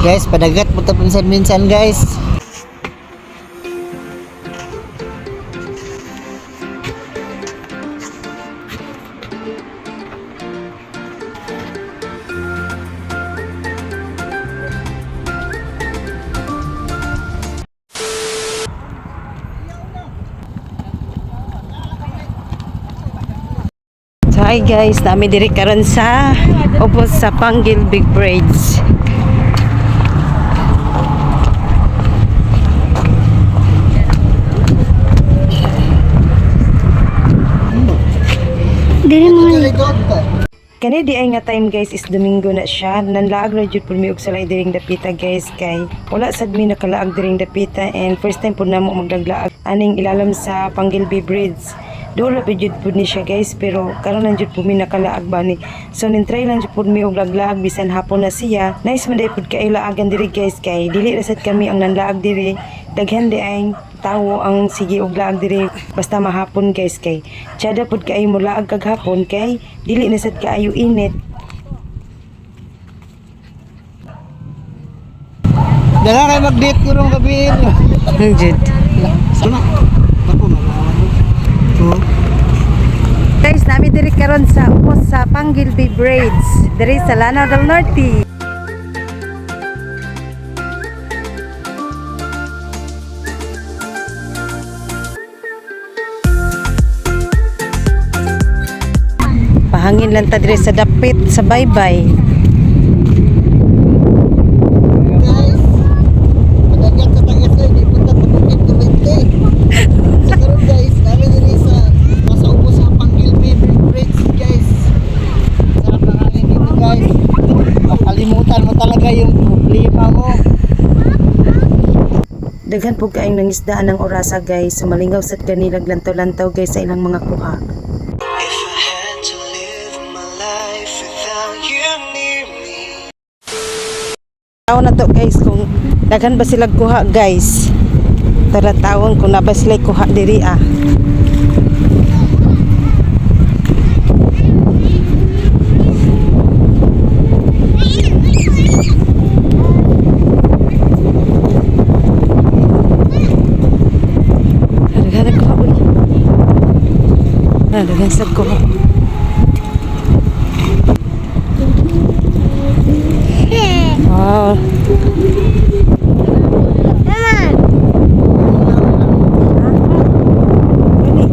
Guys, padagat mo ta minsan-minsan, guys. So hi guys, nami diri karon sa ubos sa Panguil Big Bridge. Dili mo. Kani di ay nga time, guys, is Domingo na siya. Nanlaag ra jud pud mi og salay diring dapita, guys, kay wala sad mi nakalaag diring dapita and first time pud namo maglaglaag aning ilalam sa Panguil Bay Bridge. Doon ra jud pud ni siya, guys, pero karon lang jud pud mi nakalaag bani. So nin try lang jud pud mi og laglaag bisan hapon na siya. Nice man day pud kaayo laagan diri, guys, kay dili ra sad kami ang nanlaag diri. Daghan di ay tawo ang sige og laag diri basta mahapon, guys, kay tsada pud kaayo mo laag kag hapon kay dili na sad kaayo init. Dala kay mag-date ko rong gabi. Jud. Sama. Ako magawa mo. Oh. Guys, nami diri karon sa ubos sa Panguil Bay Bridge diri sa Lanao del Norte. Pahangin lang ta diri sa dapit sa baybay. Guys, padagat sa tagas eh, di punta sa bukid kuryente. Sa karon, guys, namin diri sa nasa ubos sa Panguil Bay Bridge, guys. Sarap ng hangin dito, guys. Makalimutan mo talaga yung problema mo. Daghan po kaayong nangisdaan ng orasa, guys. Sumalingaw sad kanilang lantaw-lantaw, guys, sa ilang mga kuha. If I had to live my life without you near me. Tao na to, guys, kung daghan ba sila kuha, guys. Tara, tawon kung na ba sila kuha diri ah. Daghan na kuha uy. Ah, daghan sa kuha. Wow. Gani.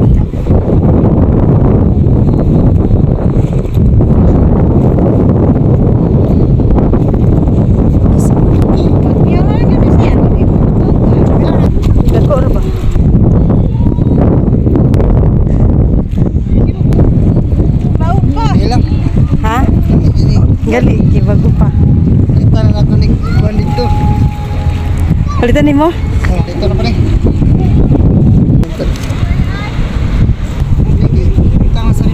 Dako ra ba? Hindi lang. Ha? Ini Gali, gibago pa. kita na nato ni kuan dito. Palitan nimo? Oh, dito na pa ni. Kita nga sa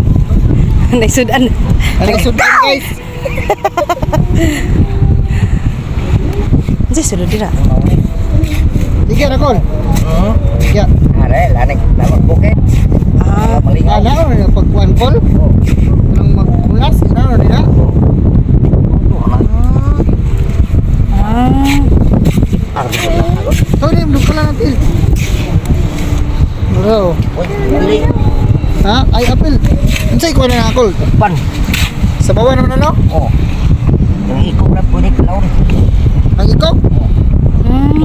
Naisudan. Ano sudan, guys? Unsa sulod dira? Sige ra kon. Ya. Are, lanik tawag bukid. Ah, Malingaw. Ana or pagkuan kol? Nang magkulas, ina or dira? ah. Sorry, dugko lang natin. Bro. Uy, dili. Ha? Ay, apel. Unsay kuan na akol? Pan. Sa bawa naman ano? Oh. Ang ikog na punik laon. Ang ikaw?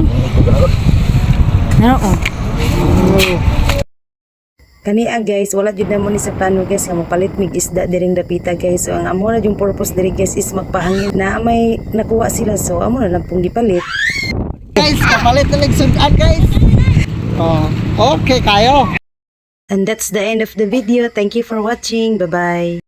Ikog na gud. Ano oh. Kani ah, guys, wala jud na mo ni sa plano, guys, nga mopalit mig isda diring dapita, guys. So ang amo na yung purpose diri, guys, is magpahangin na may nakuha sila, so amo na lang pong gipalit. Guys, kapalit na lang sudan, guys. Oh, okay kayo. And that's the end of the video. Thank you for watching. Bye-bye.